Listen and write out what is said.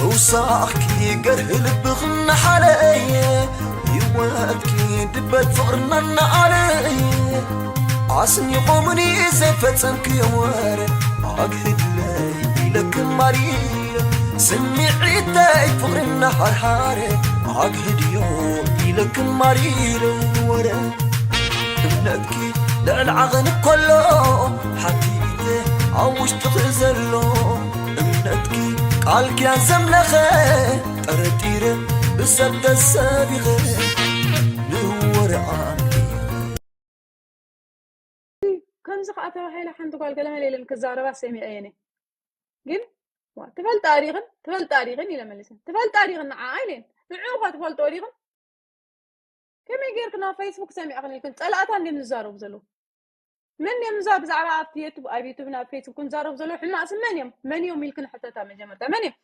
ምውሳኽኪ ገርህ ልብኽ እናሓለየ፣ ህይወትኪ ድበት ፍቕርና እናኣለየ፣ ኣስኒቖምኒ ዘይፈጸምክዮ ወረ፣ ኣግህድለይ ኢለክን ማሪረ፣ ስምዒተይ ፍቕሪ እናሃርሃረ፣ ኣግህድዮ ኢለክን ማሪረ ወረ። እምነትኪ ልዕሊ ዓቐን እኮሎ፣ ሓቲተ ኣብ ውሽጥኺ ዘሎ እምነትኪ፣ ቃል ኪዳን ዘምለኸ፣ ጠረጢረ ብሰብ ተሰቢኸ፣ ንወረ ኣምሊኸ። ከምዚ ከዓ ተባሂላ ሓንቲ ጓል ገለመለ ኢለን ክዛረባ ሰሚዐ እየ። ግን ዋ፣ ትፈልጣ ዲኽን ትፈልጣ ዲኽን ኢለ መሊሰ። ትፈልጣ ዲኽን ንዓ ኢለን። ንዑ እኳ ትፈልጦ ዲኽን? ከመይ ጌርክን ኣብ ፌስቡክ ሰሚዕኽን ኢልክን? ጸላእታ እንድዮም ዝዛረቡ ዘለዉ። መን እዮም እዛ ብዛዕባ ኣብቲ ዩቱብ፣ ኣብ ዩቱብን ኣብ ፌስቡክን ዝዛረቡ ዘለዉ ሕማቕሲ መን እዮም? መን እዮም ኢልክን ሕተታ መጀመርታ። መን እዮም?